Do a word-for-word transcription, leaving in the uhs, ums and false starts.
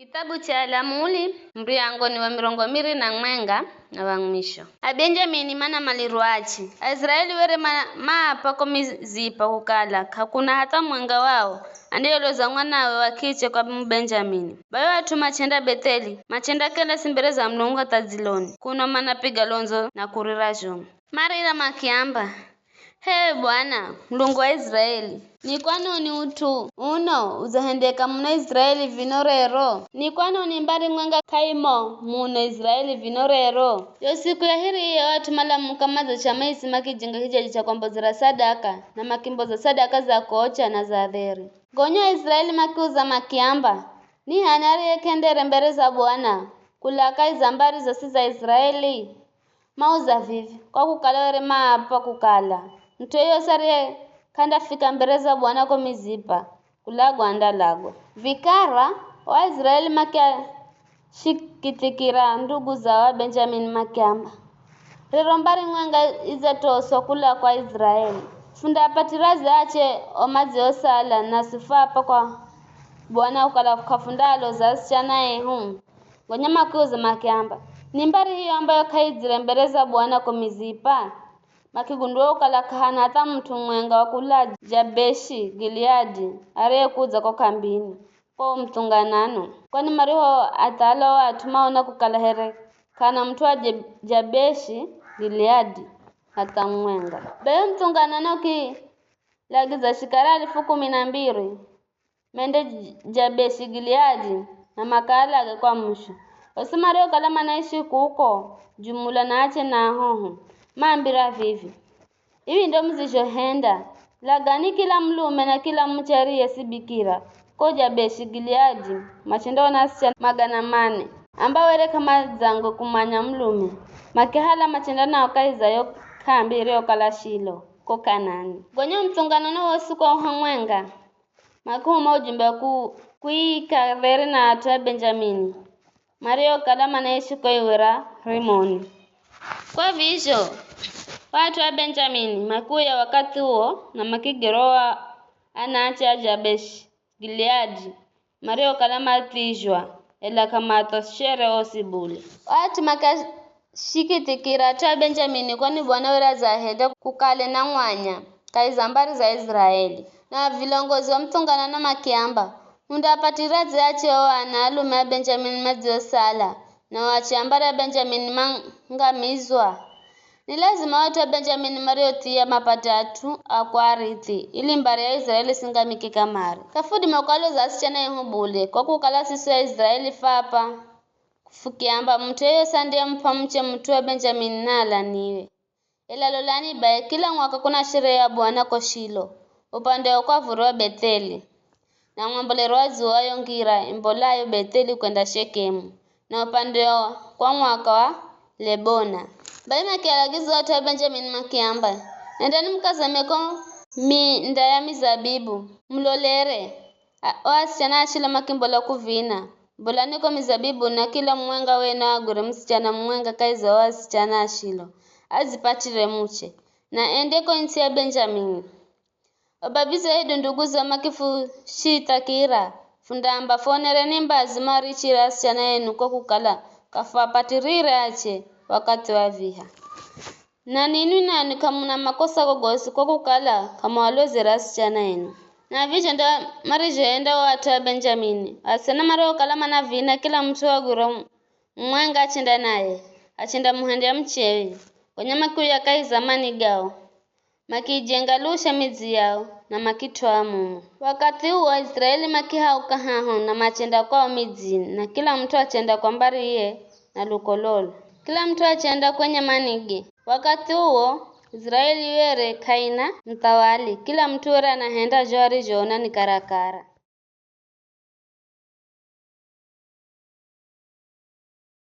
Kitabu cha Alamuli, muryango ni wa mirongo miri na mwenga na wa mwisho. Abenjamini manamalirwache. Aisiraeli were ma-, maapa ko Mizipa kukala k'akuna hatha mwenga wao andeyoloza mwanawe wa kiche kwa Mubenjamini. Bai o at'u machenda Betheli, machenda kelesi mbere za Mulungu hatha dziloni. Kuno manapiga londzo na kurira zhomu. Marira makiamba, "H'e Bwana, Mulungu wa Israeli, ni kwanoni ut'u uno udzahendeka muno Israeli vino rero? Ni kwanoni mbari mwenga k'aimo muno Israeli vino rero?" Yo siku ya hiriye o at'u malamuka madzacha maisi makijenga kijiji cha kwambozera sadaka, na makimboza sadaka za kocha na za dheri. Gonya Aisiraeli makiuza makiamba, "Ni h'ani ariye k'endere mbere za Bwana kula kahi za mbari zosi za Israeli?" Mauza vivi, kwa kukala were maapa kukala, mut'u yeyosi ariye k'andafika mbere za Bwana ko Mizipa, kulagwa andalagwa. Vikara, o Aisiraeli makiashikithikira ndugu zao Abenjamini makiamba, "Rero mbari mwenga idzatoswa kula kwa Aisiraeli. Fundaapatira ziache o madziosala na sifu apa kwa Bwana kukala k'afundaaloza asichana ehu?" Gonya makiuza makiamba, "Ni mbari hiyo ambayo k'aidzire mbere za Bwana ko Mizipa?" Makigundua kukala k'ahana hatha mut'u mwenga wa kula Jabeshi Gileadi ariyekudza ko k'ambini kwa wo muthunganano, kwani marihoathala o at'u maona kukala here k'ahana mut'u wa Je-, Jabeshi Gileadi hatha mumwenga. Bai wo muthunganano ukilagiza shikari alifu kumi na mbiri mende J-, Jabeshi Gileadi, na makaalage kwa mushu. Osi mariokala manaishi kuko, jumula na ache na ahoho, maambira vivi, "Ivi ndo muzhozhohenda, lagani kila mulume na kila muche ariye si bikira, ko Jabeshi Gileadi, machendaona asichana magana mane, amba were k'amadzangwe kumanya mulume, makihala machenda nao kahi za yo k'ambi iriyokala Shilo, ko Kanani." Gonya muthunganano wosi kwa hamwenga, makihuma ujumbe wa ku-, kuiika dheri na at'u a Benjamini, mariokala manaishi ko iwe ra Rimoni. Kwa vizho, o at'u a Benjamini makiuya wakathi uwo na makigeroa anache a Jabeshi Gileadi, mariokala mathizhwa, ela k'amathoshere osi bule. O at'u makiashikithikira at'u a Benjamini, kwani Bwana were adzahenda kukale na mwanya kahi za mbari za Israeli. Na vilongozi wa muthunganano makiamba, "Mundaapatira dze ache o ana alume a Benjamini madziyosala, na o ache a mbari a Benjamini mangamizwa?" Ni lazima o at'u a Benjamini mariothia mapate at'u a kuarithi, ili mbari ya Israeli isingamike kamare. K'afudima kualoza asichana ehu bule, kwa kukala siswi Aisiraeli fwapa fukiamba, mut'u yeyosi andiyemup'a muche mut'u wa Benjamini naalaniwe. Ela lolani bai, kila mwaka kuna sherehe ya Bwana ko Shilo, upande wa kwavuri wa Betheli, na mwambolero wa dzuwa yo ngira imbolayo Betheli kwenda Shekemu, na upande wa kwa mwaka wa Lebona. Bai makialagiza at'u a Benjamini makiamba, "Nendani mukazame ko minda ya mizabibu, mulolere." A-, o asichana a Shilo makimbola kuvina. Mbolani ko mizabibu, na kila mumwenga wenu agwire musichana mumwenga kahi za o asichana a Shilo, adzipatire muche, na ende ko ntsi ya Benjamini. O babize hedu nduguze makifushithakira, fundaamba, "Fuonereni mbazi mwarichire asichana enu, kwa kukala k'afuapatirire ache wakathi wa viha. Na ninwi nanwi k'amuna makosa gogosi, kwa kukala k'amualozera asichana enu." Na vizho ndo marizhoenda o at'u a Benjamini. Asichana mariokala manavina, kila mut'u wagwira mumwenga achenda naye, achendamuhendya muchewe. Gonya makiuya kahi za mani gao, makiijenga lusha midzi yao, na makitwaa mumo. Wakathi uwo Aisiraeli makihauka haho na machenda kwao midzini, na kila mut'u achenda kwa mbariye na lukololo. Kila mut'u achenda kwenye manige. Wakathi uwo, Israeli were k'aina muthawali, kila mut'u were anahenda zho arizhoona ni karakara.